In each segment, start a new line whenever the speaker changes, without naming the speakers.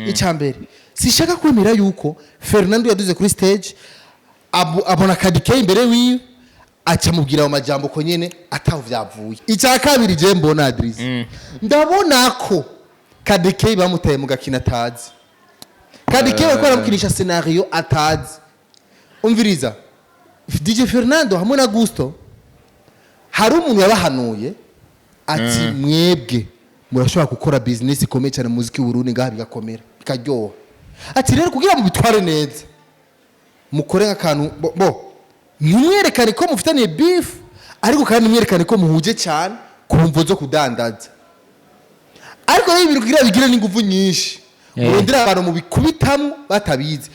Icya mbere, sishaka kwemera yuko Fernando yaduze kuri stage, abona Kadike imbere wiwe, aca mubwira ayo majambo ko nyene ataho vyavuye. Icya kabiri, je mbona Idris, ndabona ko Kadike bamutaye mu gakina atazi. Kadike bariko baramukinisha scénario atazi. Umviriza, DJ Fernando hamwe na Gusto, hari umuntu yabahanuye ati: "Mwebwe murashobora gukora business ikomeye cyane mu muziki w'Uburundi ngaha, bigakomera, bikaryoha." Ati: "Rero kugira ngo bitware neza, mukore nk'akantu bo ntimwerekane ko mufitaniye beef, ariko kandi mwerekane ko muhuje cyane ku mvo zo kudandaza. Ariko rero ibintu kugira bigire n'ingufu nyinshi, murondere abantu mubikubitamwo batabizi."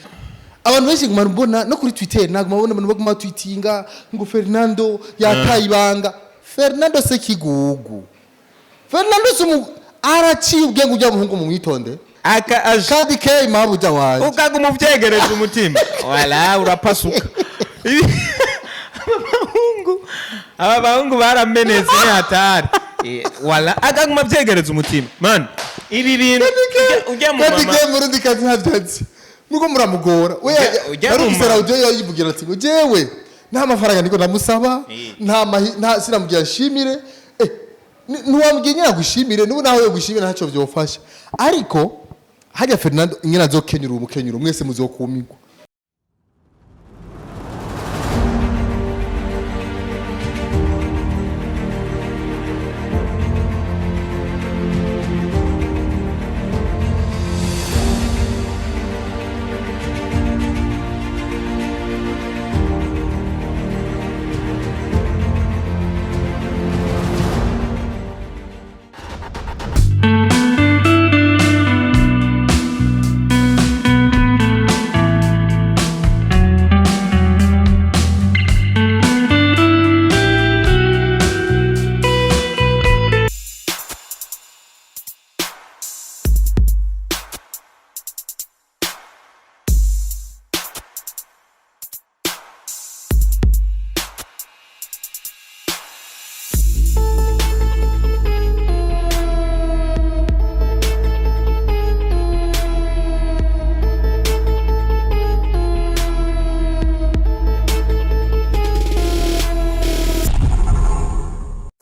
Abantu benshi nguma mbona no kuri Twitter, ntabwo mabona abantu baguma tweetinga ngo Fernando yataye ibanga. Fernando se kigugu, Fernando se araciye ubwenge. Ujya muhungu mumwitonde.
Aka aje.
Kandi ke mabuja wanje.
Ukaguma uvyegereje umutima, wala urapasuka. Aba bahungu baramenetse, ni hatari. Wala akaguma avyegereza umutima, man, ibi bintu ujya mu
kandi
mama
ke murundi kazi ntabyazi muko muramugora we.
Ujya
Narumvise
mu
audio yivugira ati ngo: "Jewe nta mafaranga niko ndamusaba, nta sinamubwira nshimire." Ntiwambwiye nyine agushimire, n'ubu naho yo gushimira ntacyo vyofasha. Ariko hajya Fernando nyine azokenyura umukenyuro, mwese muzokumigwa.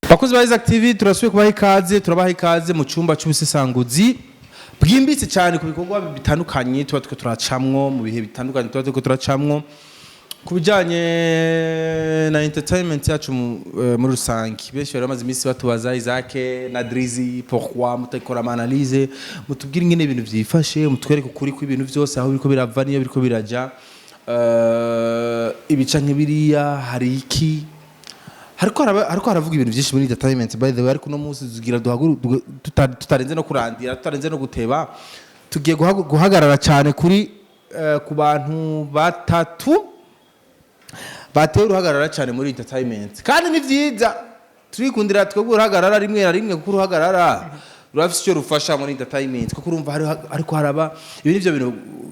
Bakozi ba Isaac TV, turasubiye kubaha ikaze, turabaha ikaze mu cyumba cy'ubusesanguzi bwimbitse cyane ku bikorwa bitandukanye tuba turiko turacamwo mu bihe bitandukanye, tuba turiko turacamwo ku bijyanye na entertainment yacu muri rusange. Benshi bari bamaze iminsi batubaza: "Isaac na Drizzy, pourquoi mutakora ama analyse, mutubwire ingene ibintu vyifashe, mutwereke ukuri kw'ibintu vyose, aho biriko birava niyo biriko biraja, ibica nk'ibiriya hari iki?" Hariko haravuga ibintu byinshi muri entertainment, by the way. Ariko uno munsi tugira tutarenze no kurandira, tutarenze no guteba, tugiye guhagarara cyane kuri ku bantu batatu bateye uruhagarara cyane muri entertainment. Kandi ni byiza, turikundira twebwe uruhagarara rimwe na rimwe, kuko uruhagarara rurafise icyo rufasha muri entertainment, kuko urumva ariko haraba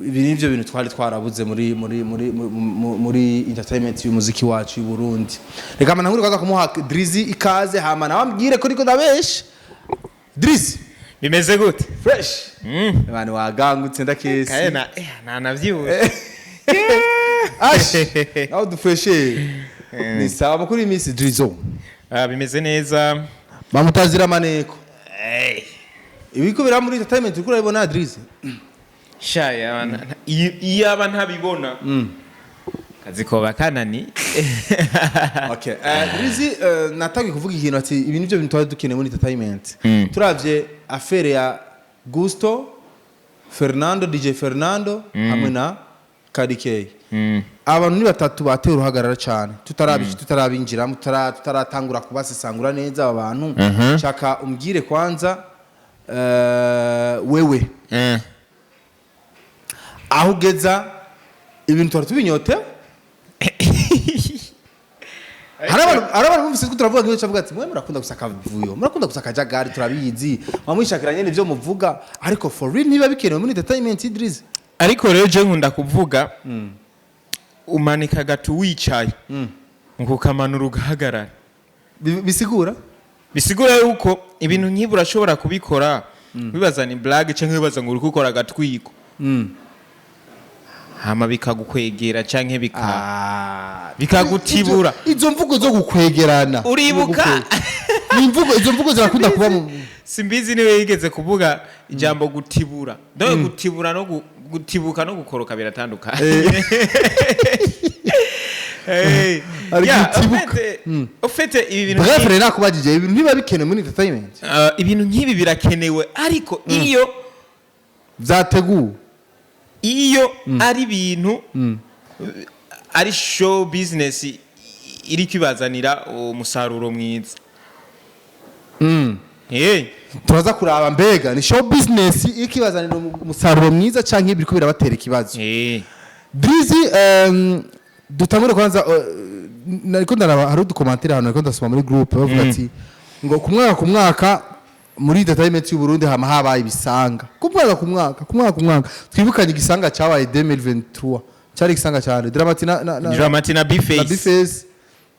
ibi nivyo bintu twari twarabuze muri entertainment y'umuziki wacu y'u Burundi. Reka mana nkuru kaza kumuha Drizzy ikaze, hama nawe ambwire ko niko ndabesha. Drizzy.
Bimeze gute?
Fresh. Abantu wagangutse ndakesi.
Kaye na nanavyibutse.
Ash nawe dufreshe, ni sawa. Makuru y'iminsi, Drizzo?
Ah, bimeze neza.
Bamutazira maneko. Ibiko bira muri entertainment uriko urabibona, Drizzy?
Sha, iyaba ntabibona, kazi koba kanani.
Okay, Drizzy, natangiye kuvuga ikintu ati ibi nivyo bintu twari dukeneye muri entertainment. Turavye affaire ya Gusto, Fernando, DJ Fernando hamwe na Kadikey, abantu ni batatu bateye uruhagarara cyane. Tutarabinjiramo, tutaratangura kubasesangura neza aba bantu, shaka umbwire kwanza, wewe aho ugeza ibintu twari tubinyotewe. Hari abantu bumvise ko turavuga nk'icyo, bavuga ati: "Mwe murakunda gusa akavuyo, murakunda gusa akajagari, turabizi, mwamwishakira nyene ivyo muvuga." Ariko for real, niba bikenewe muri entertainment, Idris?
Ariko rero je nkunda kuvuga, umanika agatu wicaye, ngo ukamanura ugahagarara.
Bisigura?
Bisigura yuko ibintu nk'ibi urashobora kubikora. Wibaza ni blague canke wibaza ngo uri gukora agatwiko, hama bikagukwegera canke bikagutibura.
Izo mvugo zo gukwegerana.
Uribuka?
Ni imvugo, izo mvugo zirakunda kuba mu
Simbizi niwe yigeze kuvuga ijambo gutibura. Donc gutibura no gutibuka no gukoroka biratandukanye. Hey.
Ari
Yeah,
gutibuka.
Ufite ibi bintu
Bref, rero nakubajije, ibintu ntibiba bikenewe muri entertainment?
Ibintu nk'ibi birakenewe, ariko iyo
vyateguwe.
Iyo ari ibintu ari show business iri kwibazanira umusaruro mwiza. Hey.
Turaza kuraba mbega ni show business ikibazanira umusaruro mwiza canke biriko birabatera ikibazo.
Hey.
Drizzy, dutangure kwanza, nariko ndaraba hari udu commentaire ahantu nariko ndasoma muri groupe, bavuga ati ngo ku mwaka ku mwaka muri entertainment y'u Burundi hama habaye ibisanga, ku mwaka ku mwaka, ku mwaka ku mwaka. Twibukanye igisanga cyabaye 2023, cyari igisanga cyane Drama-T na
Drama-T na
na
B-Face.
B-Face.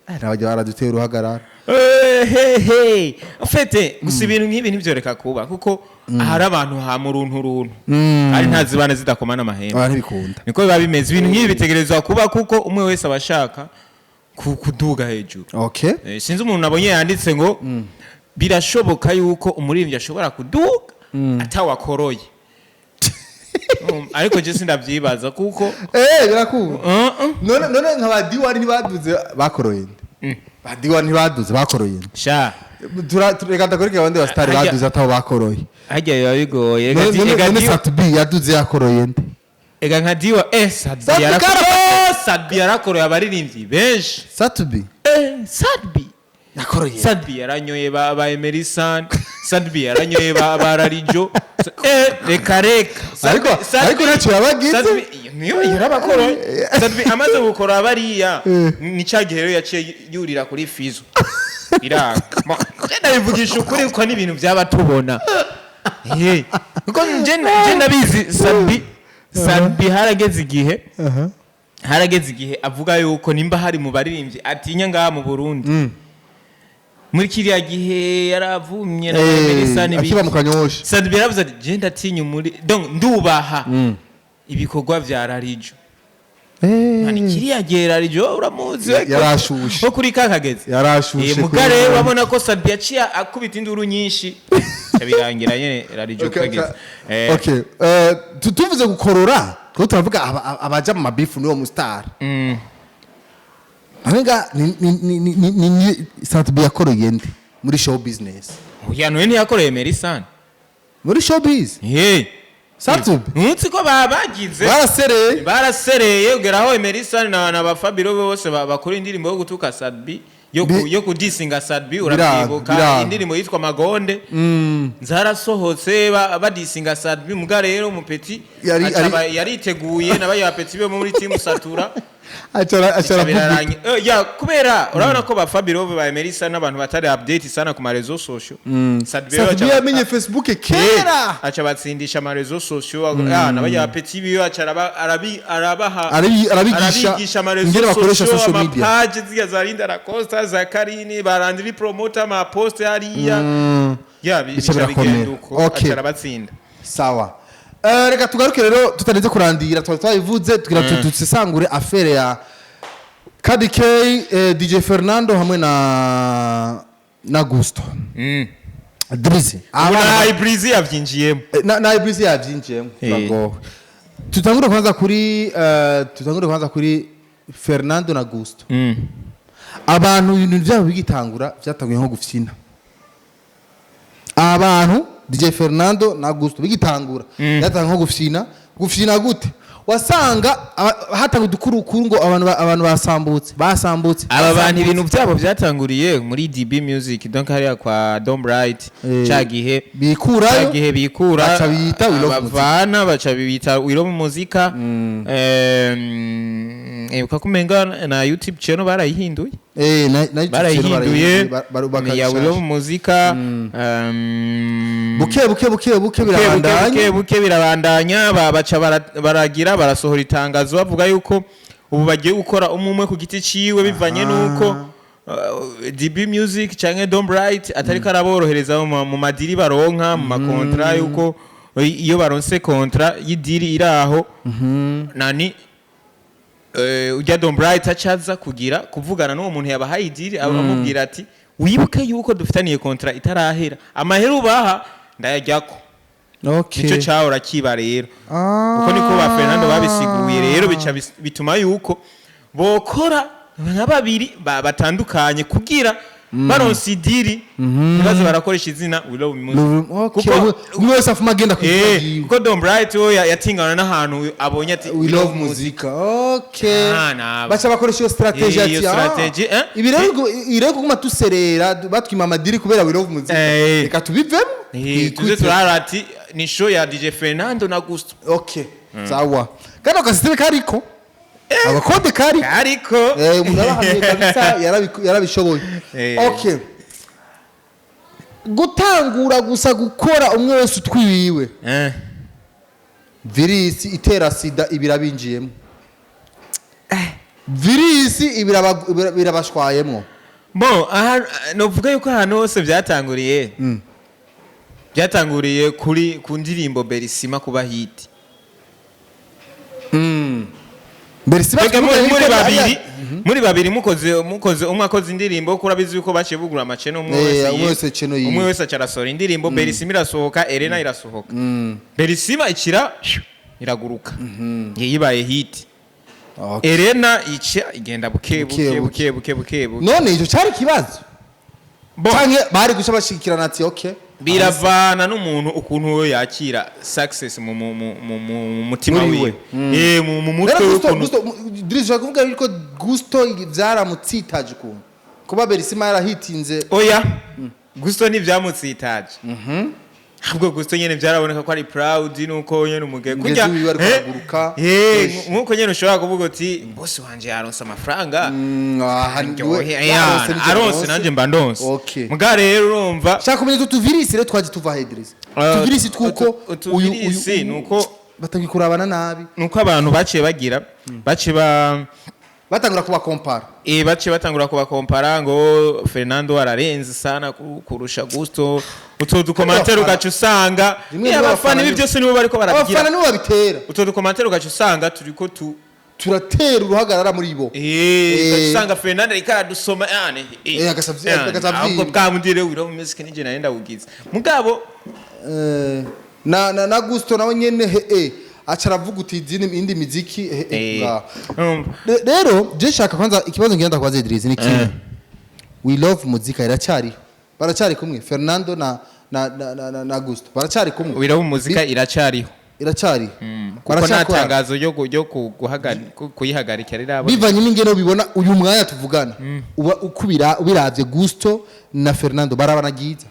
Nabajya baradutera uruhagarara.
Hey, hey. Ufite gusa ibintu nk'ibi ntibyoreka kuba, kuko ahari abantu ha mu runtu runtu ari nta zibana zidakomana amahembe.
Aba ntibikunda.
Niko biba bimeze. Ibintu nk'ibi bitegerezwa kuba, kuko umwe wese aba ashaka kuduga hejuru. Sinzi umuntu nabonye yanditse ngo birashoboka yuko umuririmbyi ashobora kuduga atawakoroye. Ariko je sindavyibaza kuko
Birakunda. None nka ba D1 ntibaduze bakoroye nde? Ba D1 ntibaduze bakoroye nde?
Sha.
Reka ndakwereke abandi ba star baduze atabo bakoroye.
Harya biba bigoye.
None
Ega
none
Diwa-
Sat-B yaduze yakoroye nde?
Ega nka Diwa, Sat-B
Sat-B
Sat-B yarakoroye abaririmbyi benshi.
Sat-B
Sat-B
yakoroye.
Sat-B yaranyoye ba Emerson, Sat-B yaranyoye ba Rarijo. Reka reka.
Ariko ntacyo yabagize.
Sat-B niyo yarabakoroye. Sat-B amaze gukora bariya, ni cya gihe rero yaciye yurira kuri Fizo iranga. Ndabivugisha ukuri kuko n'ibintu byaba tubona. Kuko nje ndabizi, Sat-B harageze igihe avuga yuko nimba hari mu baririmbyi atinya ngaha mu Burundi muri kiriya gihe yaravumye na Melissa n'ibiki.
Akiba mu Kanyosha.
Sat-B yaravuze ati je ndatinya muri, donc ndubaha ibikorwa vya Rarijo. Mani kiriya gihe Rarijo uramuzi we?
Yarashushe.
Ko kuri kakageze.
Yarashushe.
Muga rero urabona ko Sat-B yaciye akubita induru nyinshi, birangira nyene Rarijo kageze.
Okay, tuvuze gukorora kuko turavuga abaja mu mabifu niwo mu star. Mbega ni Sat-B yakoroye nde muri show business?
Oya, none ntiyakoreye Melissa?
Muri showbiz. Sat-B
Ntuzi ko bagize
barasereye.
Barasereye ugera aho Emerson na ba Fabio bose bakora indirimbo yo gutuka Sat-B, yo kudisinga Sat-B. Urabyibuka?
Biranga.
Indirimbo yitwa Magonde zarasohotse, badisinga Sat-B. Muga rero mupeti yariteguye n'abaye bapeti be muri team Satura.
Acara acara.
Birarangiye. Ya, kubera urabona ko ba Fabio, ba Emerson n'abantu batari update sana ku ma réseaux sociaux. Sat-B rero
Sat-B yamenye Facebook kera.
Aca batsindisha ama réseaux sociaux, n'abajya bapeti biwe aca arabaha
Arabigisha
arabigisha ama réseaux
ingene bakoresha
sociaux,
social media.
ama page ziriya za Linda Lacosta, za Karini, barandiri promoter ama post hariya ya
Bica
bica
birakomera.
bigenda uko. Aca arabatsinda.
Sawa. Reka tugaruke rero tutarenze kurandira, twari twabivuze tugira dusesangure affaire ya Kadie Kay, DJ Fernando hamwe na Gusto. Drizzy.
Ubu na Ibreezy yavyinjiyemo.
Na Ibreezy yavyinjiyemo. Turagowe. Tutangure kwanza kuri Fernando na Gusto. Abantu ibintu byabo bigitangura byatanguye nko gufyina. Abantu DJ Fernando na Gusto bigitangura byatanguye nko gufyina. Gufyina gute? Wasanga hatanga udukurukuru ngo abantu basambutse basambutse.
Aba bantu ibintu byabo byatanguriye muri DB Music, donc hariya kwa Dom Bright. Ca gihe
bikurayo.
Ca gihe bikura.
Baca biyita We Love Muzika.
Bavana baca biyita We Love Muzika. Ibuka ko umenga na YouTube channel barayihinduye.
Na YouTube channel
Barayihinduye.
barubaka
Ni ya We
bishasha.
Love Muzika.
Buke buke buke buke
Buke buke.
birabandanya.
Buke buke birabandanya, baca baragira barasohora itangazo bavuga yuko ubu bagiye gukora umwe umwe ku giti ciwe, bivanye nuko DB Music canke Dom Bright atariko araborohereza mu ma deal baronka, mu ma contrat, yuko iyo baronse contrat y'i deal iraho nani, ujya Dom Bright acaza kugira kuvugana n'uwo muntu yabahaye i deal, amubwira ati: "Wibuke yuko dufitaniye contrat itarahera, amahera ubaha ndayajyako." Nico cahora kiba rero. Uko niko ba Fernando babisiguye. Rero bica bituma yuko bokora nka babiri batandukanye, kugira baronse i deal ntibaze barakoresha izina We Love Music.
Kuko umwe wese afuma agenda ku izina ryiwe.
Kuko Dom Bright we yatingana n'ahantu abonye ati
We Love Muzika, okay.
Ah, nabo.
Baca bakoresha iyo strategy.
Iyo
Ati
strategy, eh?
Ibi rero ibi rero kuguma duserera batwima ama deal kubera We Love Muzika, reka tubivemo.
Tuze turara ati ni show ya DJ Fernando na Gusto.
Okay, sawa. Kandi agasystème kariko abakode kari
ariko
umuntu yarahamye kabisa, yarabishoboye. Okay, gutangura gusa gukora umwe wese utwiwiwe, virisi itera sida ibirabinjiyemo, virisi ibirabashwayemwo.
Bon, aha novuga yuko ahantu hose byatanguriye kuri ku ndirimbo Berisima kuba hit.
Mbere si
Mbega muri babiri mukoze umwe akoze indirimbo, ko urabizi yuko baciye bugura amaceno, umwe wese
umwe wese channel yiwe.
Umwe wese aca indirimbo. Berisima irasohoka, Elena irasohoka, Berisima ikira iraguruka, yibaye hit. Elena ica igenda buke
Buke
buke buke buke buke buke.
None icyo cyari ikibazo
Bon,
canke bari guca bashigikirana ati okay?
Biravana n'umuntu ukuntu we yakira success mu mutima
Muri
wiwe,
we.
mu mutwe
Rero Gusto
w'ukuntu.
Gusto Idris, ushaka kuvuga yuko Gusto byaramutsitaje ukuntu kuba Berisima yarahitinze?
Oya, Gusto ntibyamutsitaje, ahubwo Gusto nyene byaraboneka ko ari proud nuko nyene umuge
Umugenzi wiwe ariko araguruka. Fresh.
Nkuko nyene ushobora kuvuga uti boss wanje yaronse amafaranga,
aha
ndyohe,
yaronse n'ivyo
aronse
yaronse.
nanje mba ndonse.
Okay.
Muga rero urumva
Shaka kumenya utu tuvirisi rero twaje tuva he, Idris? Utuvirisi twuko
utuvirisi
uyu
nuko
batangiye kurabana nabi.
Nuko abantu baciye bagira baciye ba
Batangura kubakompara.
Baciye batangura kubakompara ngo Fernando ararenze sana kurusha Gusto. Utwo dukomantere ugaca usanga
Rimwe
abafana
abafana
ibi byose nibo bariko barabigira.
Abafana nibo babitera.
Utwo dukomantere ugaca usanga turiko tu
Turatera uruhagarara muri bo.
Ugaca usanga Fernando ariko aradusoma yani
Agaca
ahubwo
avyimba.
bwa bundi rero wiro mu music nije nari ndawugize mugabo.
Na Gusto nawe nyene he aca aravuga uti izindi indi miziki he ngaho. Rero je shaka kwanza ikibazo ngenda kubaza Idris ni kimwe. We Love Muzika iracyariho? Baracyari kumwe Fernando na Gusto, baracyari kumwe?
Wiro mu muzika iracyariho.
Iracyari?
Kuko nta
Baracyakora?
tangazo ryo kuyihagarika riraboneka.
Bivanye n'ingene ubibona uyu mwanya tuvugana, uba ukubira ubiravye, Gusto na Fernando barabana ryiza?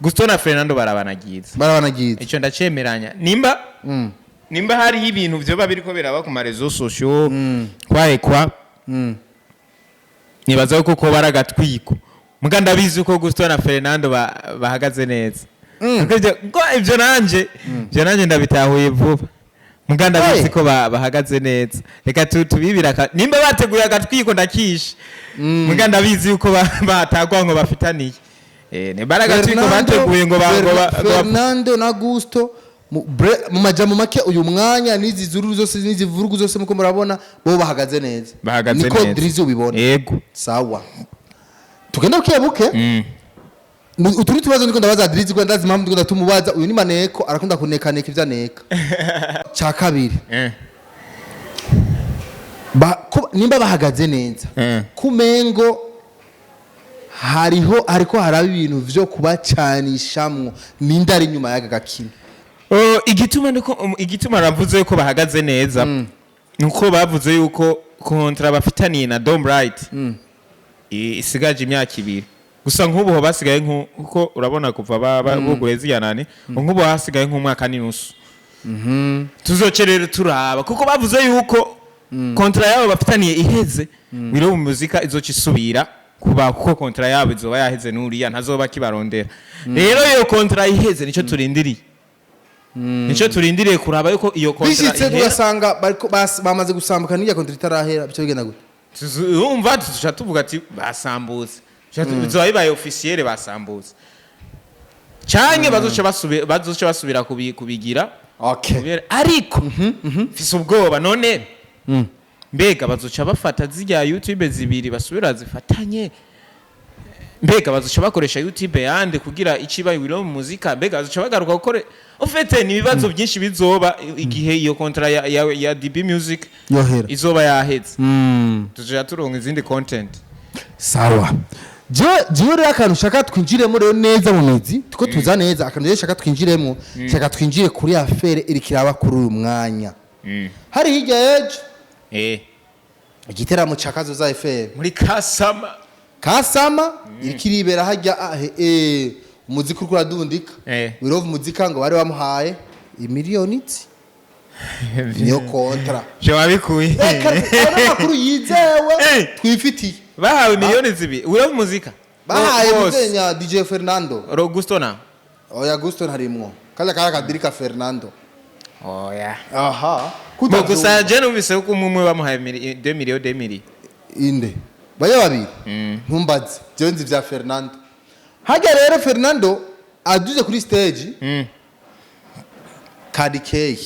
Gusto na Fernando barabanagiza.
Barabana ryiza.
Icyo ndacemeranya, nimba hariho ibintu vyoba biriko biraba ku ma réseaux sociaux kwaekwa, nibaza ko ko baragatwiko, muga ndabizi ko Gusto na Fernando bahagaze neza. Kuko ko ivyo nanje ndabitahuye vuba, muga ndabizi
Hey.
ko bahagaze neza. Reka tubibira nimba bateguye agatwiko ndakishe, muga ndabizi yuko batagwa ngo bafitaniye, nimba ari agatwiko bateguye ngo
Fernando na Gusto mu majambo make, uyu mwanya n'izi zuru zose n'izi vurugu zose muko murabona, bo bahagaze neza.
Bahagaze
Niko
neza.
Drizzy ubibona?
Yego.
Sawa, tugenda buke buke. Utu ni tubazo ndiko ndabaza Drizzy ko ndazi impamvu ndiko ndatumubaza. Uyu ni maneko, arakunda kunekaneka ivyo aneka. Cya kabiri, nimba bahagaze neza, kumengo hariho hariko haraba ibintu vyo kubacanishamwo, ninde ari inyuma y'aka gakino?
Oh, igituma nuko igituma ravuze yuko bahagaze neza nuko bavuze yuko contrat bafitaniye na Dom Bright isigaje imyaka 2 gusa. Nk'ubu ho basigaye nkuko urabona kuva buguye ziyanane, nk'ubu hasigaye nk'umwaka n'inusu. Tuzoce rero turaba, kuko bavuze yuko contrat yabo bafitaniye iheze, We Love Muzika izoca isubira kuba, kuko contrat yabo izoba yaheze, n'uriya ntazoba akibarondera. Rero iyo contrat iheze, nico turindiriye kuraba yuko iyo contrat
Bishitse
ihera.
Tugasanga bariko bamaze gusambuka n'irya contrat itarahera, bica bigenda gute?
Urumva tuca tuvuga ati basambutse. Bizoba bibaye officiel, basambutse, canke bazoca basubira kubigira. Ariko mfise ubwoba none, mbega bazoca bafata zirya YouTube zibiri basubira zifatanye? Mbega bazoca bakoresha YouTube yande kugira iciba We Love Muzika? Mbega bazoca bagaruka gukore? Ufite ni ibibazo byinshi bizoba igihe iyo contrat ya DB Music
yohera
izoba yaheze. Tuzoja turonka izindi content.
Sawa, jewe rero akantu shaka twinjiremo rero neza mu mizi, tuko tuza neza, akantu rero shaka twinjiremo, shaka twinjire kuri affaire iri kiraba kuri uyu mwanya. Hari hirya y'ejo igiteramo ca Kazoza FM
muri Kasama.
Kasama, iriko iribera hajya umuziki uriko uradundika. We Love Muzika ngo bari bamuhaye imiliyoni izi, niyo contrat.
Je wabikuye?
Reka, ayo ni amakuru yizewe twifitiye.
Bahawe miliyoni 2 We Love Muzika?
Bahaye
Bose.
muzenya DJ Fernando.
Rogusto na
Oya, Gusto ntarimwo, kajya kari akadirika Fernando.
Oya.
Aha.
Bo gusa je numvise ko umwe umwe bamuhaye 2 millions, 2 millions.
Inde bajya babiri, ntumbaze, jewe nzi vya Fernando. Hajya rero Fernando aduze kuri stage, Kadikey,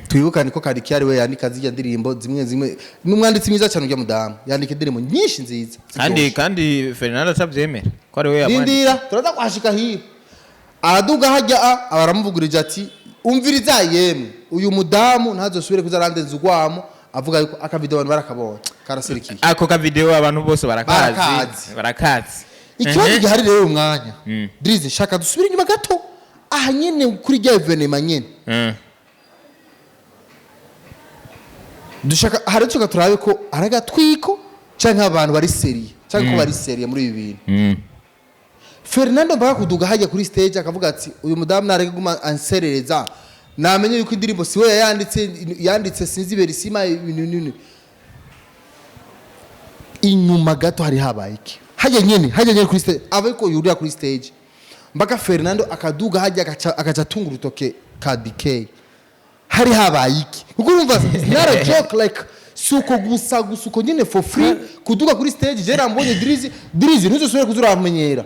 twibukane ko Kadikey ari we yandika zirya ndirimbo zimwe zimwe, ni umwanditsi mwiza cyane ujya mudamu, yandika indirimbo nyinshi nziza
Kandi
ziryoshe.
kandi Fernando atavyemera ko ari we yamwanditse.
Rindira, turaza kuhashika hiyo. Araduga hajya abaramuvugurije ati: "Umviriza yemwe, uyu mudamu ntazosubire kuza arandenza urwamo." Avuga yuko akavideo abantu barakabonye, karasirikiye.
Ako ka video abantu bose barakazi.
Barakazi.
Barakazi.
Ikibazo gihari rero uyu mwanya, Drizzy, shaka dusubire inyuma gato aha nyene kuri rya événement nyene. Dushaka hari tuka turabe ko ari agatwiko canke abantu bari sérieux, canke ko bari sérieux muri ibi bintu. Fernando mpaka kuduga hajya kuri stage akavuga ati: "Uyu mudamu nareke guma anserereza, namenye yuko indirimbo siwe yayanditse, yanditse sinzi Berisima." Ibintu nini inyuma gato hari habaye iki hajya nyene kuri stage, abe ko yurira kuri stage mpaka Fernando akaduga hajya agaca atunga urutoke ka DK, hari habaye iki? Kuko urumva it's not a joke, like si uko gusa gusa uko nyine for free kuduga kuri stage. Je nambonye Drizzy, Drizzy ntuzosubire kuza uramenyera.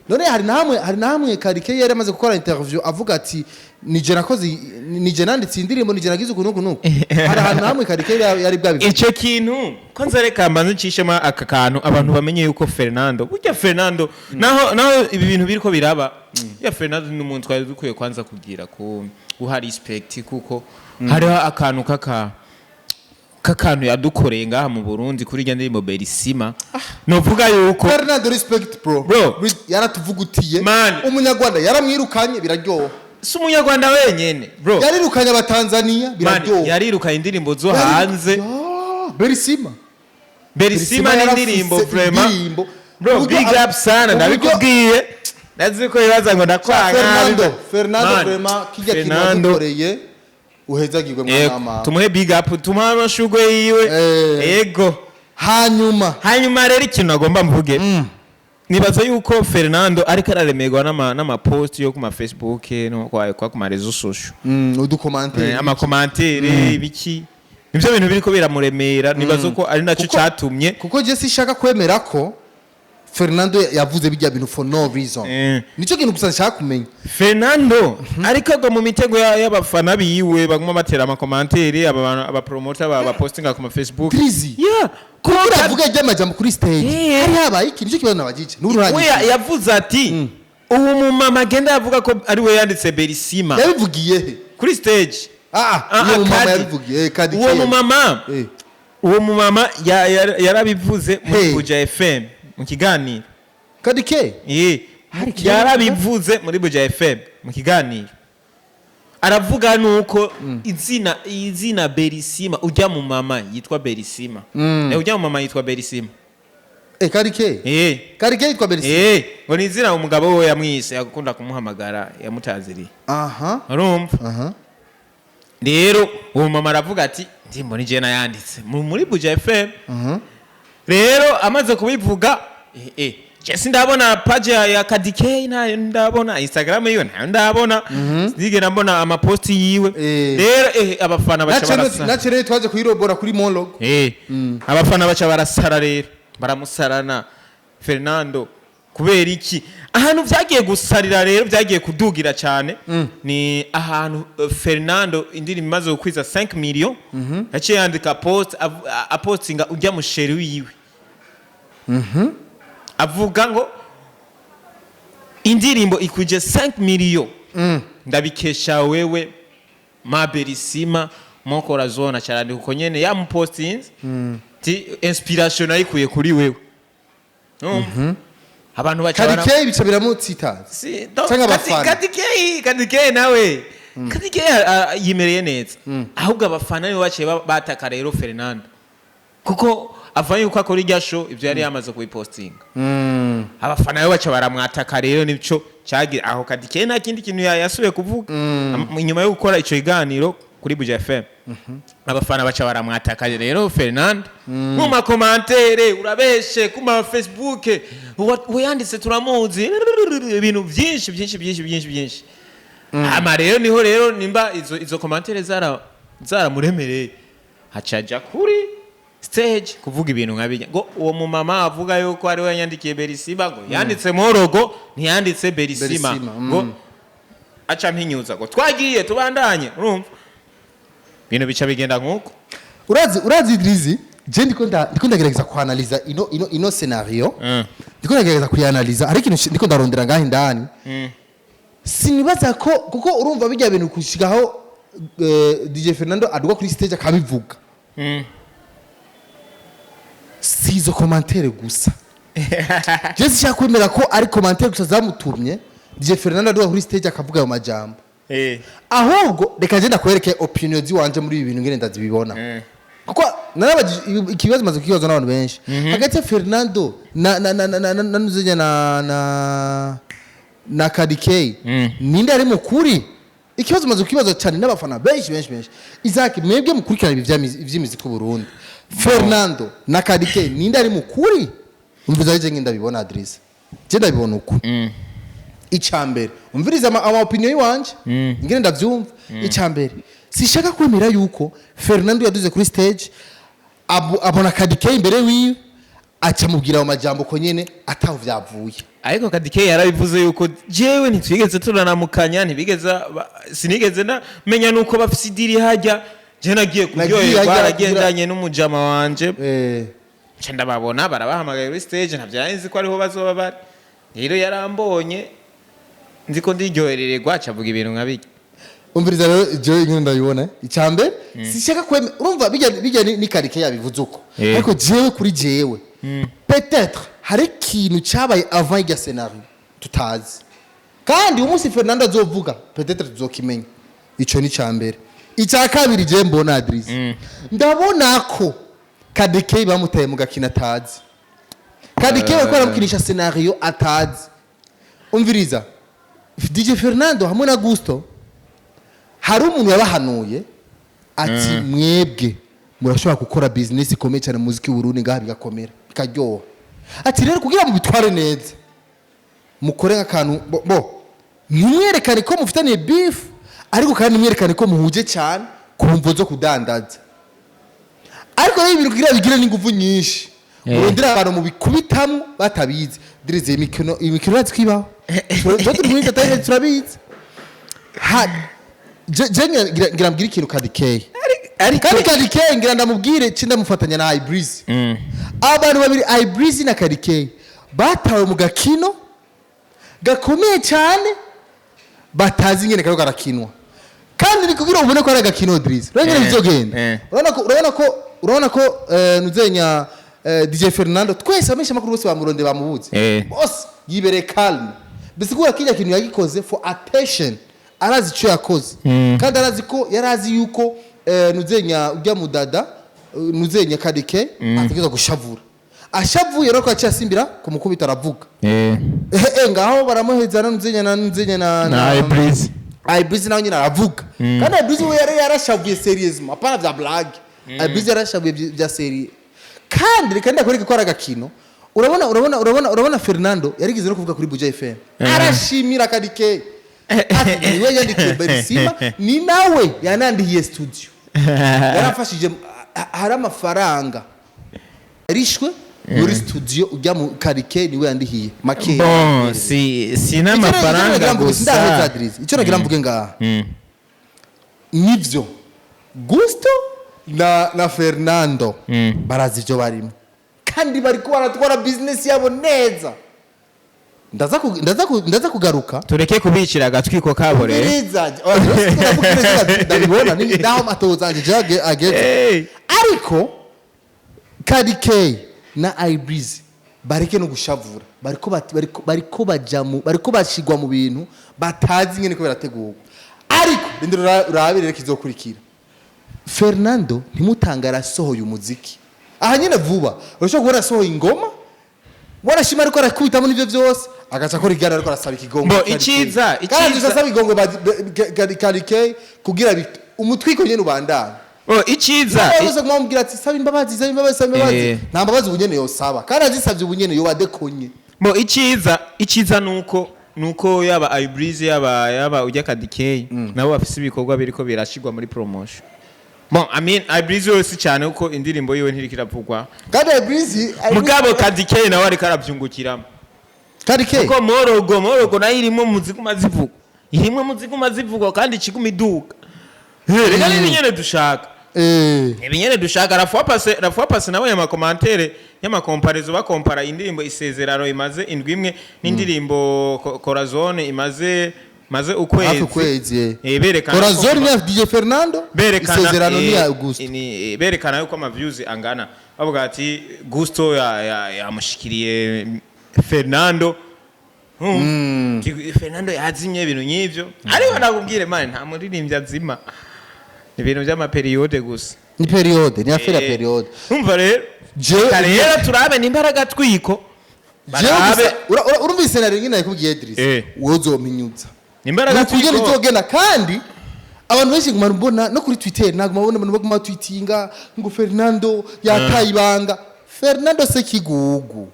None hari na hamwe Karike yari amaze gukora interview avuga ati: "Nije nakoze, nije nanditse indirimbo, nije nagize uku nuku nuku"? Hari ahantu hamwe Karike yari bwabivuze?
Icyo kintu ko nzareka mbanze ncishemo aka kantu, abantu bamenye yuko Fernando, burya Fernando, naho ibi bintu biriko biraba ya Fernando ni umuntu twari dukwiye kwanza kugira ku guha respect, kuko hariho akantu k'akantu yadukoreye ngaha mu Burundi kuri irya ndirimbo Berisima. Novuga yuko
Fernando, respect bro.
Bro.
Yaratuvugutiye.
Man.
Umunyarwanda yaramwirukanye, biraryoha.
Si umunyarwanda wenyene bro.
Yarirukanye abatanzania,
Man,
biraryoha.
yarirukanye indirimbo zo hanze.
Ya, Berisima.
Berisima ni indirimbo
yarafise
vraiment.
indirimbo.
Bro, big up sana. Ndabikubwiye, ndazi ko bibaza ngo ndakwanga.
Fernando, Fernando,
Man,
vraiment kijya kintu
Fernando.
wadukoreye, uhezagirwe mwana
Yego,
w'amama.
tumuhe big up, tumuhe amashurwe yiwe. Yego.
Hanyuma
Hanyuma rero ikintu agomba mvuge, nibaza yuko Fernando ariko araremerwa n'amapost yo ku ma Facebook no kwa ku ma réseaux sociaux.
Uducommentaire.
Amacommentaire ibiki, nivyo bintu biriko biramuremera. Nibaza ko ari naco catumye
Kuko je sishaka kwemera ko Fernando yavuze bijya bintu for no reason. Nicyo kintu gusa nshaka kumenya.
Fernando ariko agwa mu mitego y'abafana biwe baguma batera amacommentaire, aba bantu abapromoter bapostinga ku ma Facebook.
Drizzy.
Yeah.
Kugira avuga ry'amajambo kuri stage, hari habaye iki? Nicyo kibazo nabagije n'ubu
We
ntagiye.
Yavuze ati ubu mumama agenda yavuga ko ari we yanditse Berisima.
Yabivugiye he?
Kuri stage.
Ah,
Ah,
uwo mumama
Kadi.
yabivugiye Kadi
Uwo
Kane.
mumama, uwo mumama yarabivuze muri
Hey.
Buja FM mu kiganiro.
Kadi K. Hari ikibazo?
Yarabivuze muri Buja FM mu kiganiro, aravuga nuko izina Berisima, ujya mu mama yitwa Berisima. Ujya mu mama yitwa Berisima.
Kadi K. Kadi K yitwa Berisima.
Ngo ni izina umugabo we yamwise, akunda kumuhamagara, yamutaziriye. Urumva?
Aha.
Rero uwo mama aravuga ati ndimbo ni je nayanditse muri Buja FM. Rero amaze kubivuga, Je sindabona page ya Kadikey, ntayo ndabona, Instagram yiwe ntayo ndabona, sinigera mbona amaposti yiwe. Rero abafana baca barasara.
Nace rero twaje kuyirobora kuri monologue.
Abafana baca barasara rero, baramusarana Fernando. Kubera iki? Ahantu vyagiye gusarira rero, vyagiye kudugira cyane, ni ahantu Fernando indirimbo imaze gukwiza 5 million, yaciye yandika post, apostinga ujya mu chéri wiwe, avuga ngo indirimbo ikwije 5 million, ndabikesha wewe ma Berisima mon corazon. Cyarandika uko nyene yamupostinze ti inspiration nayikuye kuri wewe. Urumva? Abantu baca
Kadikey bica biramutsitaza.
Si,
Canke abafana.
Kadikey nawe, Kadikey yimereye neza, ahubwo abafana nibo baciye bataka rero Fernando, kuko avanye yuko akora irya show, ivyo yari yamaze kubipostinga. Abafana be baca baramwataka rero, nico cyagira aho Kadikey nta kindi kintu yasubiye kuvuga. Inyuma yo gukora ico kiganiro kuri Buja FM, abafana baca baramwataka rero Fernando mu ma commentaires: urabeshe ku ma Facebook, wayanditse turamuzi, ibintu byinshi byinshi byinshi byinshi byinshi. Hama rero niho rero nimba izo commentaires zaramuremereye, hacaja kuri stage kuvuga ibintu nka bijya, ngo uwo mumama avuga yuko ari we yanyandikiye Berisima, ngo yanditse Morogo, ntiyanditse Berisima.
Berisima.
Ngo aca mpinyuza ngo twagiye tubandanye. Urumva ibintu bica bigenda nk'uko.
Urazi Idrizi, je ndiko ndagerageza kuanaliza ino scenario. Ndiko ndagerageza kuyanaliza, ariko ikintu ndiko ndarondera ngaho indani, sinibaza ko, kuko urumva bijya bintu kushikaho DJ Fernando aduga kuri stage akabivuga, si izo commentaire gusa. Je sinshaka kwemera ko ari commentaire gusa zamutumye DJ Fernando aduga kuri stage akavuga ayo majambo. Ahubwo reka nje ndakwereke opinion ziwanje muri ibi bintu ngene ndazibibona, kuko narabajije ikibazo, maze kukibazo n'abantu benshi, hagati ya Fernando na Nuzenya na Kadikey, ninde ari mukuri? Ikibazo maze kukibazo cyane n'abafana benshi benshi benshi. Isaac, mwebwe mukurikirana ibi vy'imiziki ku Burundi, Fernando na Kadikey, ninde ari mukuri? Umviza, je ngenda ndabibona, Adresse, je ndabibona uko. Icambere, umviriza ama opinion yiwanje ingene ndavyumva. Icambere, sishaka kwemera yuko Fernando yaduze kuri stage, abona Kadikey imbere wiwe, aca mubwira ayo majambo ko nyene ataho vyavuye.
Ariko Kadike yarabivuze yuko jewe ntitwigeze turanamukanya, ntibigeze sinigeze menya nuko bafise i deal hajya. Je nagiye kuryoherwa,
hajya
nagendanye n'umujama wanje, nca ndababona barabahamagaye kuri stage, ntavyo nari nzi ko ariho bazoba bari. Rero yarambonye nzi ko ndiryoherererwa, aca avuga ibintu nka bijya.
Umviriza rero, jewe ingene ndabibona, icambere, sishaka kwemera, urumva bijya ni Kadikey yabivuze uko, ariko jewe, kuri jewe, peut-être hari ikintu cyabaye avant irya scenario tutazi, kandi umunsi Fernando azovuga peut-être tuzokimenya. Ico ni cambere. Icya kabiri je mbona, Adrisi, ndabona ko Kadikey bamutaye mu gakino atazi. Kadikey bariko baramukinisha scenario atazi. Umviriza, DJ Fernando hamwe na Gusto, hari umuntu yabahanuye ati: mwebwe murashobora gukora business ikomeye cyane mu muziki w'Uburundi ngaha, bigakomera, bikaryoha. Ati rero kugira ngo bitware neza, mukore nk'akantu bo ntimwerekane ko mufitaniye beef, ariko kandi mwerekane ko muhuje cyane ku mvo zo kudandaza. Ariko rero ibintu kugira bigire n'ingufu nyinshi, murondera abantu mubikubitamwo batabizi. Dirize, imikino urazi ko ibaho. Twe turi muri entertainment, turabizi. Ha, je ngira mbwire ikintu Kadikey, kandi Kadikey ngira ndamubwire ci ndamufatanya na Ibreeze. Abantu babiri, Ibreeze na Kadikey, batawe mu gakino gakomeye cyane batazi ingene kariko karakinwa. Kandi ni kugira ubone ko ari agakino, Drizzy, urabona ingene bizogenda. Urabona ko nuzenya DJ Fernando, twese abamenyesha amakuru bose bamuronde, bamubuze. Bose yibereye calme, bisigura kirya kintu yagikoze for attention. Arazi icyo yakoze, kandi arazi ko yarazi yuko nuzenya ujya mudada, nuzenya Kadike ategerezwa gushavura. Ashavuye rero ko yaciye asimbira kumukubita, aravuga. Ngaho baramuheza na nuzenya na
Ibreeze.
Ibreeze nawe nyine aravuga. Kandi Ibreeze we yari yarashavuye sérieusement, apana vya blague. Ibreeze yarashavuye vya sérieux. Kandi reka ndakwereke ko ari agakino. Urabona Fernando yarigeze no kuvuga kuri Buja FM, arashimira Kadike, ati niwe yandikiye Berisima, ni nawe yanandihiye studio, yarafashije, hari amafaranga yarishwe muri studio ujya mu Kadike, niwe yandihiye make.
Bon, si n'amafaranga gusa.
Icyo nagira mvuge ngaha, nivyo Gusto na Fernando barazi ibyo barimo kandi bariko baratwara business yabo neza. Ndaza kugaruka.
Tureke kubicira agatwiko kabo rero.
Neza, ndabibona naho amatoza anje ageze.
Hey.
Ariko Kadike na Ibreeze bareke no gushavura, bariko bariko baja mu, bariko bashigwa mu bintu batazi ingene ko birategurwa. Ariko rindira urabe rero kizokurikira. Fernando ntimutangara asohoye umuziki aha nyine vuba, urashobora kubona asohoye ingoma warashima, ariko arakubitamo n'ivyo vyose, agaca akora igare, ariko arasaba ikigongo.
Bo,
Kadike.
iciza
Kandi asaba ikigongo Kadike kugira umutwiko nyene ubandanye.
Oh, iciza
Yose kumubwira ati saba imbabazi, saba imbabazi, saba imbabazi. Nta mbabazi ubunyene yosaba, kandi azisabye ubunyene yoba adekonye.
Bo, iciza nuko yaba Ibreeze, yaba ujya Kadikey, nabo bafise ibikorwa biriko birashigwa muri promotion. Bon, I mean, Ibreeze yose cyane kuko indirimbo yiwe ntiriko iravugwa.
Kandi Ibreeze
Mugabo Kadikey nawe ariko aravyungukiramo.
Kadike
Kuko Morogo nayo irimo muziguma zivugwa, irimo muziguma zivugwa kandi ikiguma iduka. Reka nibi nyene dushaka. Ibi nyene dushaka. La fois passée nabonye ama commentaires y'ama comparaisons, bakompara indirimbo Isezerano imaze indwi imwe n'indirimbo Corazon imaze ukwezi.
Hafi ukwezi.
Berekana
Corazon ni ya DJ Fernando,
berekana
Isezerano ni ya Augusto.
Berekana yuko ama views angana, bavuga ati Gusto yamushikiriye Fernando. Fernando yazimye, ibintu nk'ivyo. Ariko nakubwire man, nta muririmbyi azima, ni ibintu by'ama périodes gusa.
Ni période, ni affaire ya période.
Umva rero, reka rero turabe n'imbaraga twiko
Jewe
barabe.
gusa urumvise nari nyine nakubwiye Idris, wowe uzominyuza
imbaraga
nukugenda
twiko.
izogenda. Kandi abantu benshi nguma mbona no kuri Twitter, naguma mbona abantu baguma tweetinga ngo Fernando yataye ibanga. Fernando se kigugu,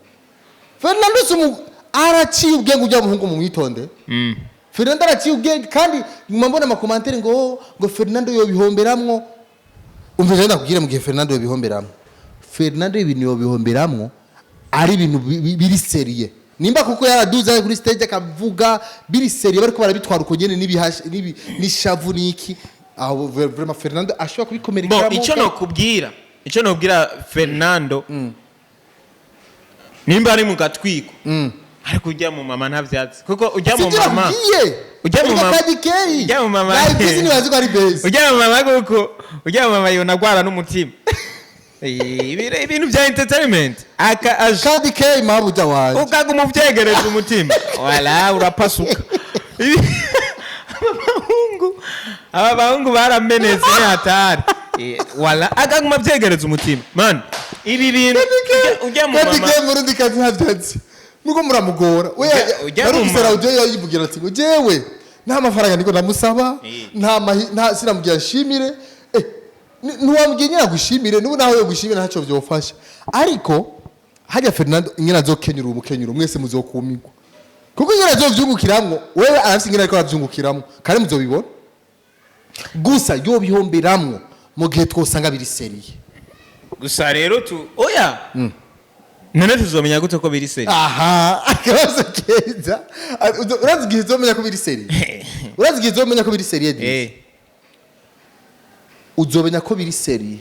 Fernando se araciye ubwenge ujya muhungu mu mwitonde. Fernando araciye ubwenge, kandi nguma mbona ama commentaires ngo Fernando yobihomberamwo. Umva, je ndakubwire, mu gihe Fernando yobihomberamwo, Fernando ibintu yobihomberamwo ari ibintu biri sérieux, nimba kuko yaraduze kuri stage akavuga biri sérieux, bariko barabitwara uko nyene n'ishavu niki, aho vraiment Fernando ashobora
Bon,
kubikomerekeramo.
Icyo nobwira Fernando, nimba ari mu gatwiko, ariko ujya mu mama nta vyatsi, kuko ujya mu
Sibyo
mama
nakubwiye.
Ujya mu
Erega
mama
Kadikeri
Ujya mu mama
Nayibizi, ntibazi ko ari beza.
Ujya mu mama, kuko ujya mu mama yonagwara n'umutima. Ibintu bya entertainment aka aje
Kadikeri mabuja wanje.
Ukaguma uvyegereza umutima, wala urapasuka. Aba bahungu baramenetse, ni hatari. Wala akaguma avyegereza umutima man, ibi bintu ujya mu mama.
Kadikeri murundi kazi ntavyatsi muko muramugora we.
Ujya mu
Narumvise
mama.
audio yivugira ati ngo jewe nta mafaranga niko ndamusaba, nta sinamubwira nshimire. Ntiwambwiye nyine agushimire, n'ubu naho yo gushimira ntacyo vyofasha. Ariko hajya Fernando ingene azokenyura umukenyuro, mwese muzokumigwa, kuko ingene azovyungukiramwo, wewe arafise ingene ariko aravyungukiramwo kandi muzobibona. Gusa yobihomberamwo mu gihe twosanga biri sérieux.
Gusa rero tu oya, none tuzomenya gute ko biri sérieux?
Aha, akabazo keza. Urazi igihe uzomenya ko biri sérieux? Urazi igihe uzomenya ko biri sérieux, Idris? Uzomenya ko biri sérieux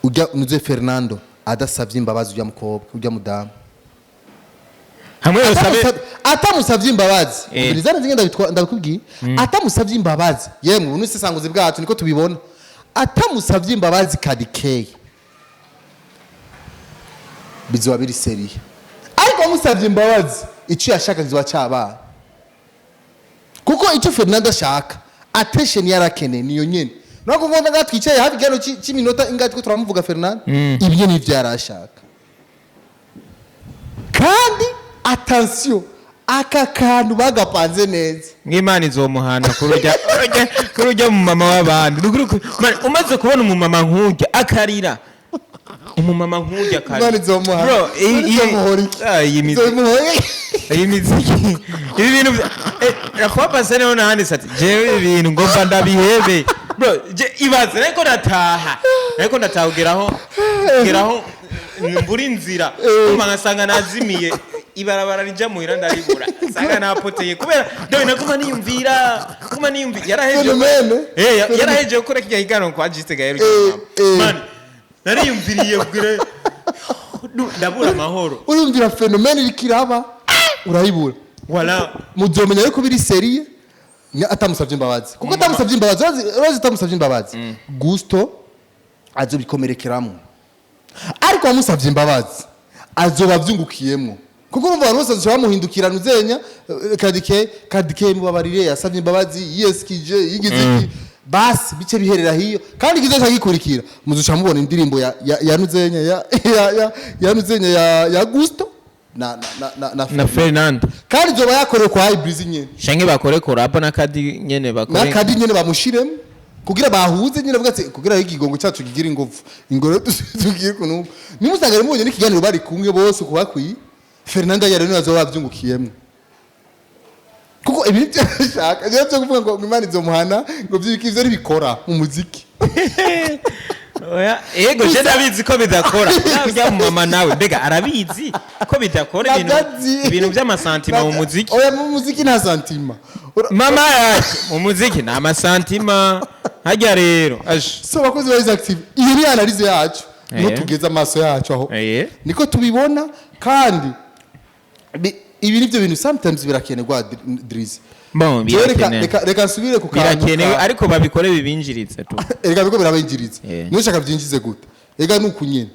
ujya unuze Fernando adasavye imbabazi ujya mukobwa, ujya mudamu.
Hamwe yosabe
Atamusavye imbabazi. Umviriza neza ngenda ndabikubwiye, atamusavye imbabazi, yemwe ubu n'ubusesanguzi bwacu niko tubibona, atamusavye imbabazi Kadikeye, bizoba biri sérieux. Ariko amusavye imbabazi, icyo yashaka kizoba cabaye, kuko icyo Fernando ashaka, attention yarakeneye, niyo nyene nako ngo ngaha twicaye hafi gano c'iminota ingahe two turamuvuga Fernando. Ibyo nivyo yarashaka. Kandi attention, aka kantu bagapanze neza.
Nk'Imana izomuhana kuri urya mu mama w'abandi. Nukuri man, umaze kubona umumama nk'urya akarira. Umumama nk'urya kare.
Imana izomuha.
Bro,
Imana izomuhora iki?
Ah, iyi miziki,
Izomuhora iki?
iyi miziki, ibi bintu Rakuba pase niho nanditse ati: "Jewe ibi bintu ngomba ndabihebe." Bro, je ibaze nariko ndataha kugeraho mbura inzira, kumva nkasanga nazimiye, ibarabara rija muhira ndaribura, nsanga napoteye kubera dore naguma niyumvira, guma niyumvira yaraheje.
Phénomène.
Yaraheje gukora kijya higanwa kwa Juste Gaël. Man, nariyumviriye bwire ndabura amahoro.
Urumvira phénomène iriko iraba, urayibura.
Wala.
Muzomenya yuko biri sérieux atamusavye imbabazi, kuko atamusavye imbabazi, urazi, atamusavye imbabazi, Gusto azobikomerekeramwo, ariko amusavye imbabazi azoba avyungukiyemwo, kuko urumva abantu bose bazoca bamuhindukirana uzenya Kadike, Kadike mubabarire, yasavye imbabazi, yiyeskije, yigize iki, basi bice biherera hiyo. Kandi kizoca gikurikira, muzoca mubona indirimbo ya nuzenya ya nuzenya ya Gusto na
Na Fernando.
Kandi izoba yakorewe kwa Ibreezy nyene.
Shange bakore collabo na Kadi nyene, bakore.
Nakadi nyene bamushiremo kugira bahuze nyene, bavuga ati kugira ikigongo cyacu kigira ingufu, ingoro tugiye kuno nimusanga mubonye n'ikiganiro bari kumwe bose kubakwiye. Fernando yari niwe azoba avyungukiyemo, kuko ibi nivyo ashaka. Rero byo kuvuga ngo Imana izomuhana, ngo vyibiki, ivyo ntibikora mu muziki.
Oya, ego, je ndabizi ko bidakora. Urya mama nawe mbega arabizi ko bidakora ibintu
Navyo
ibintu by'ama sentiments mu muziki?
Oya, mu muziki nta sentiment.
Mama yacu, mu muziki ni ama sentiments hajya rero aje.
So bakozi ba Isaac TV, iyo ni analyse yacu niho tugeze amaso yacu aho niko tubibona. Kandi ibi nivyo bintu sometimes birakenerwa, Drizzy.
Bon.
Jewe reka
Birakenewe.
reka nsubire ku kantu
Birakenewe, ariko babikore bibinjirize tu.
Erega biko birabinjiriza. Nushaka byinjize gute? Ega nuku nyene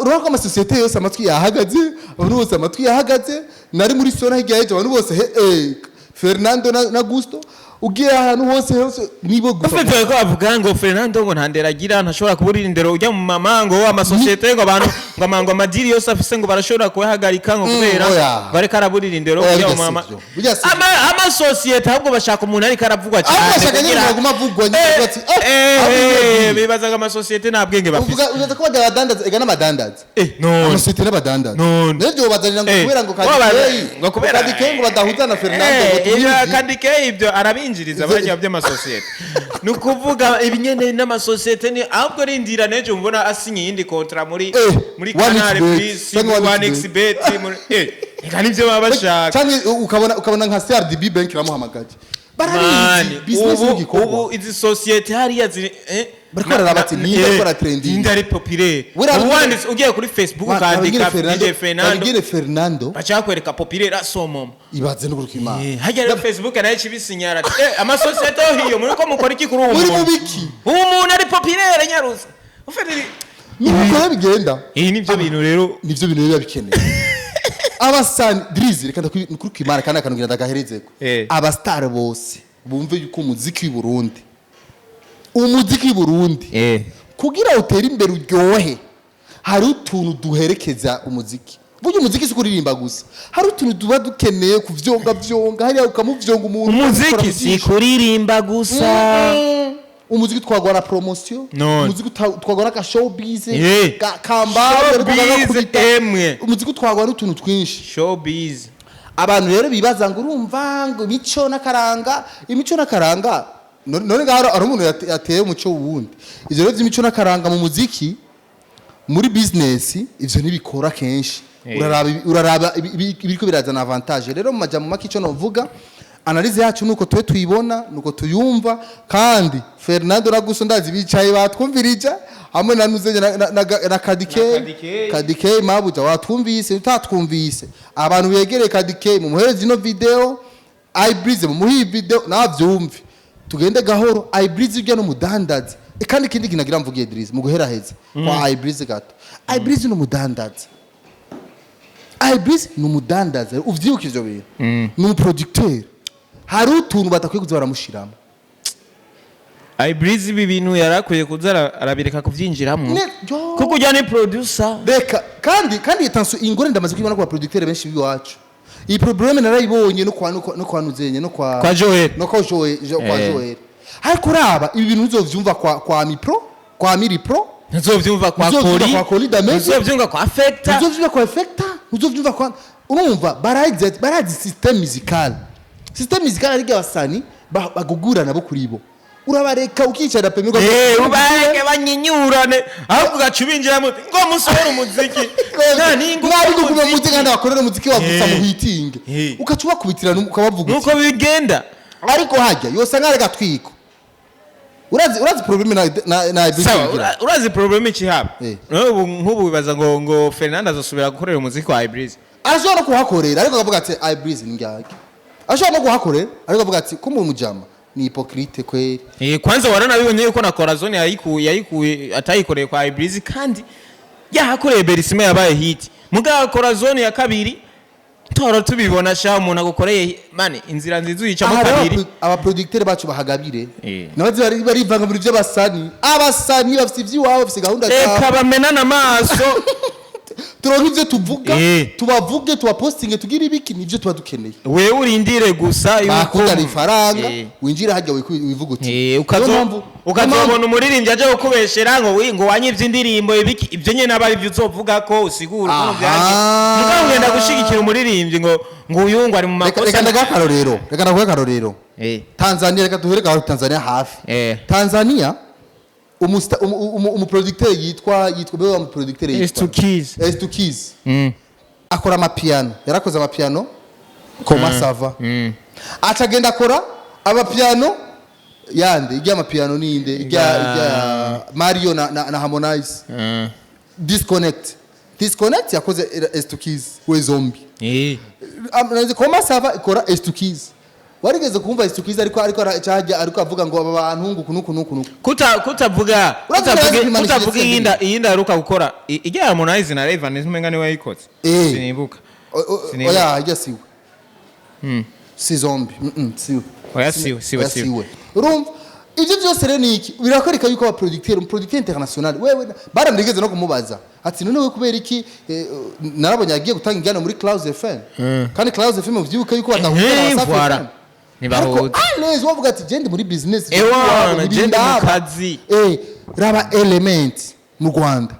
urabona ko amasosiyete yose amatwi yahagaze, abantu bose amatwi yahagaze. Nari muri sona hirya y'ejo, abantu bose Fernando na Gusto, ugiye ahantu hose hose nibo gusa.
Ufite ko bavuga ngo Fernando ngo nta ndero agira, ntashobora kubura indero ujya mu mama, ngo amasosiyete, ngo abantu, ngo ngo ama deal yose afise ngo barashobora kuyahagarika ngo kubera
Oya.
ngo ariko araburira indero
Oya,
ujya mu
burya si
mama.
byo. Burya si byo.
Amasosiyete ahubwo bashaka umuntu ariko aravugwa cyane.
Ahubwo bashaka nyine umuntu aguma avugwa nyine, avuga ati, "Ah, ahubwo yagiye."
Bibazaga amasosiyete nta bwenge bafise.
Uvuga uzaza ko badandaza, ega n'abadandaza.
None.
Amasosiyete n'abadandaza.
None.
Rero ibyo bazanira ngo kubera ngo Kadikei
ngo kubera
Kadikei ngo badahuza na Fernando ngo
ibyo
tubizi.
Kadikei ibyo arabinjiriza bajya by'amasosiyete, ni ukuvuga ibinyene n'amasosiyete ni ahubwo rindira n'ejo mubona asinye iyindi contrat muri muri
One
Canal
X Bet,
Plus,
cyangwa One
One
X
X Bet, muri eka nivyo baba bashaka.
Cyangwa ukabona nka CRDB Bank iramuhamagaje. Barabizi
Mani,
business
ubu
n'igikorwa.
ubu izi sosiyete hariya ziri
Bariko bararaba ati, ninde ariko aratrendinga?
Ninde ari populaire?
Buriya
Ubu wanditse, ugiye kuri Facebook ukandika DJ Fernando,
Babigire Fernando,
baca bakwereka populaire asomoma.
Ibaze n'uguruka Imana.
Hajya rero Facebook nayo ikibisinyara ati amasosiyete yo hiyo muri ko mukora iki kuri uwo
Muri
muntu?
mubiki?
Uwo muntu ari populaire nyaruza ufite
Nuko rero bigenda.
Ibi nibyo bintu rero.
Nivyo bintu biba bikeneye abasani. Drizzy, reka ndakuri Imana kandi akantu ngira ndagaherezeko. Aba star bose bumve yuko umuziki w'i Burundi, umuziki w'i Burundi, kugira utere imbere uryohe, hari utuntu duherekeza umuziki. Burya umuziki si kuririmba gusa, hari utuntu tuba dukeneye kuvyonga vyonga hariya, ukamuvyonga umuntu
Umuziki
ukora mu
si
jisho.
kuririmba gusa.
Umuziki twagwa na promotion.
None.
Umuziki twagwa n'aka showbiz kambare.
Showbiz, emwe.
Umuziki twagwa n'utuntu twinshi.
Showbiz.
Abantu rero bibaza ngo urumva ngo imico n'akaranga, imico n'akaranga, none ngaho hari umuntu yateye umuco wundi. Ivyo rero vy'imico n'akaranga mu muziki, muri business, ivyo ntibikora kenshi. Uraraba ibiriko birazana avantage. Rero mu majambo make, ico novuga, analyse yacu nuko twe tuyibona, nuko tuyumva. Kandi Fernando Raguso ndazi bicaye batwumvirija hamwe na Nuzenya na Kadike.
Na Kadike.
Kadike mabuja, watwumvise utatwumvise, abantu begereye Kadike mumuhereze ino video, Ibreeze mumuhe iyi video navyumve, tugende gahoro. Ibreeze urya n'umudandaza. Kandi ikindi kintu nagira mvugiye Idris mu guheraheza kwa Ibreeze gato, Ibreeze n'umudandaza, Ibreeze ni umudandaza, uvyibuke ivyo bintu, ni umu producteur. Hari utuntu badakwiye kuza baramushiramo.
Ibreeze ibi bintu yarakwiye kuza arabireka kuvyinjiramo.
Yo.
Kuko ujya ni producer.
Reka, kandi attention, ingorane ndamaze kwibona ku ba producteur benshi b'iwacu. Iyi problème narayibonye no kwa Nuzenye no kwa
Kwa Joel.
No kwa Joel, kwa Joel. Ariko uraba ibi bintu uzovyumva kwa Mipro, kwa Miri Pro.
Ntuzovyumva kwa
Ntuzovyumva
Kori.
kwa Kori Damage.
Ntuzovyumva kwa Fekta.
Ntuzovyumva kwa Fekta, ntuzovyumva kwa, urumva, barazi système musical. Système musical ari abasani bagugurana bo kuri bo, urabareka ukicara pembe.
Ubareke banyinyurane, ahubwo ugaca ubinjiramo ngo musohore umuziki nta n'ingufu.
Mwari gukuma muziki kandi bakorera umuziki wa gusa mu hitinge, ugaca ubakubitirana, ukabavuga uti
Nuko bigenda.
Ariko hajya yosa nk'ari gatwiko. Urazi problème na
Sawa.
bigira.
Urazi problème ikihaba? N'ubu nk'ubu wibaza ngo Fernando azosubira gukorera umuziki wa Ibreeze?
Arashobora no kuhakorera, ariko akavuga ati Ibreeze ni ngake. Ashobora no kuhakorera, ariko akavuga ati ko mu mujama ni hypocrite kweri.
Kwanza waranabibonye yuko na Corazon yayikuye atayikoreye kwa Ibreeze, kandi yahakoreye Berisima yabaye hit. Mugabo Corazon ya kabiri tora tubibona sha, umuntu agukoreye mane inzira nziza uyicamo
Aha rero
kabiri.
Abaproducteur bacu bahagabire nabazi barivanga muri by'abasani. Abasani bafite iby'iwabo, bafite gahunda
Reka
zabo.
bamenane amaso.
Turonke ivyo tuvuga, tubavuge, tubapostinge, tugire ibiki, nivyo tuba dukeneye.
Wewe urindire gusa yuko
Bakuzana ifaranga, winjira hajya wivuga uti Niyo
Ukazobona umuririmbyi aje kukubeshera ngo ngo wanyivye indirimbo ibiki, ibyo nyene aba arivyo uzovuga ko usigura ukuntu vyagiye. Mugabo ugenda gushigikira umuririmbyi ngo uyu ngo ari mu
Reka
makosa.
Reka ndaguhe akarorero, reka ndaguhe akarorero. Tanzania, reka duhere aho Tanzania hafi. Tanzania, umuproducteur yitwa bewe, umuproducteur yitwa
S2 Keys.
S2 Keys akora amapiano, yarakoze amapiano Koma Sava, acagenda akora amapiano yande, ijya amapiano ninde, ijya Mario na Harmonize, Disconnect. Disconnect yakoze S2 Keys we zombi. Koma Sava ikora S2 Keys. Warigeze kumva S2 Keys ariko aracajya, ariko avuga ngo aba bantu ngo kunuku nuku nuku?
Kutavuga
Urazi neza
kutavuga
kwimanisha.
Iyindi aheruka gukora ijya Harmonize na Rayvanny, umenga niwe yayikoze. Sinibuka. Sinibuka.
Oya, ijya siwe, si zombi, siwe.
Oya, siwe, siwe,
Oya,
siwe.
siwe. Urumva ibyo byose rero ni iki? Birakwereka yuko abaproducteur, umuproducteur international wewe baramurigeze no kumubaza ati none we kubera iki? Narabonye agiye gutanga ingano muri Clouds FM, kandi Clouds FM muvyibuke yuko badahuza na Wasafi
Voilà.
FM.
Ntibahuza.
Ariko alezi wavuga ati je ndi muri business.
Ewana, je ndi mu kazi.
Raba Element mu Rwanda,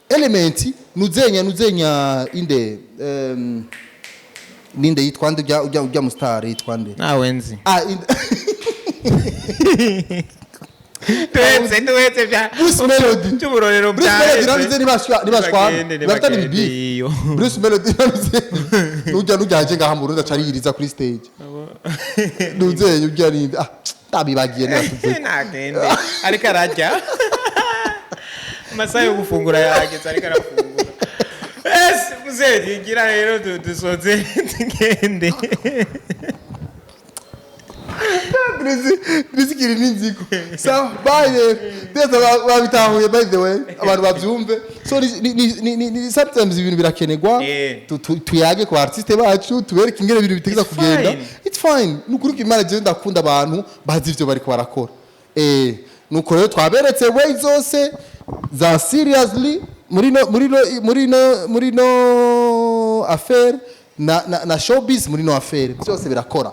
Element nuzenya inde, ninde yitwa nde, ujya mu star yitwa nde?
Nawe nzi.
Ah, inde.
Tuhetse bya
Bruce Melody.
cy'uburorero.
Bruce Melody nanuze ntibashwana.
Nibagende,
bafitanye
nibagende
ibibi.
iyo.
Bruce Melody nanuze nujya aje ngaha mu Burundi acariyiriza kuri stage, nuzenya ujya ninde, ah, ndabibagiye ntibatuvuge.
Nagende, ariko arajya amasaha yo gufungura yageze, ariko arafungura. Ese muzehe ngira rero dusoze tugende.
Rizikiri n'inzigo. Sawa, bye rero. Twese babitahuye. By the way, abantu babyumve. So sometimes ibintu birakenerwa. Tuyage ku artiste bacu, tubereke ingene ibintu bitegeza
It's
kugenda.
fine.
It's fine. Nukuri ko Imana, jewe ndakunda abantu bazi ivyo bariko barakora. Nuko rero twaberetse way zose za seriously muri no affaire na showbiz, muri no affaire byose birakora.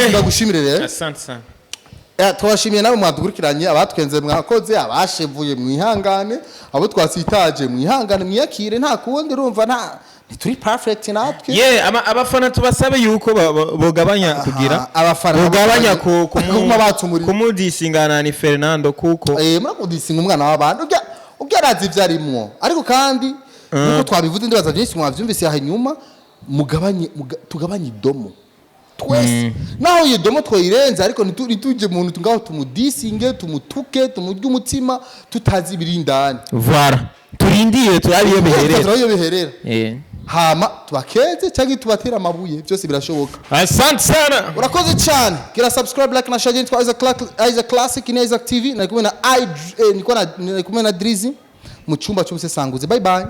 Ndagushimire rero.
Asante sana.
Twabashimiye nawe mwadukurikiranye, abatwenze mwakoze, abashevuye mwihangane, abo twasitaje mwihangane, mwiyakire, nta kundi, urumva nta ntituri perfect natwe.
Ye, abafana tubasabe yuko bogabanya kugira
Abafana
bogabanya
kuguma batumurira.
Kumudisingana ni Fernando kuko
Murakudisa umwana w'abantu, ujya arazi ibyo arimwo, ariko kandi nkuko twabivuze, ndibaza byinshi mwabyumvise aha inyuma. Mugabanye, tugabanye idomo twese, naho iyo domo twayirenze, ariko ntitujye muntu ngaho tumudisinge, tumutuke, tumurye umutima tutazi ibiri indani.
Voilà, turindire turabe iyo biherera.
Turabe iyo biherera. Hama tubakeze cyangwa tubatera amabuye, byose birashoboka.
Asante sana.
Urakoze cyane. Gira subscribe, like na share. Nitwa Isaac Clark, Isaac Classic ni Isaac TV. Nari kumwe na i eh, nari kumwe na Drizzy mu cyumba cy'ubusesanguzi. Bye bye.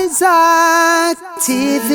Isaac TV.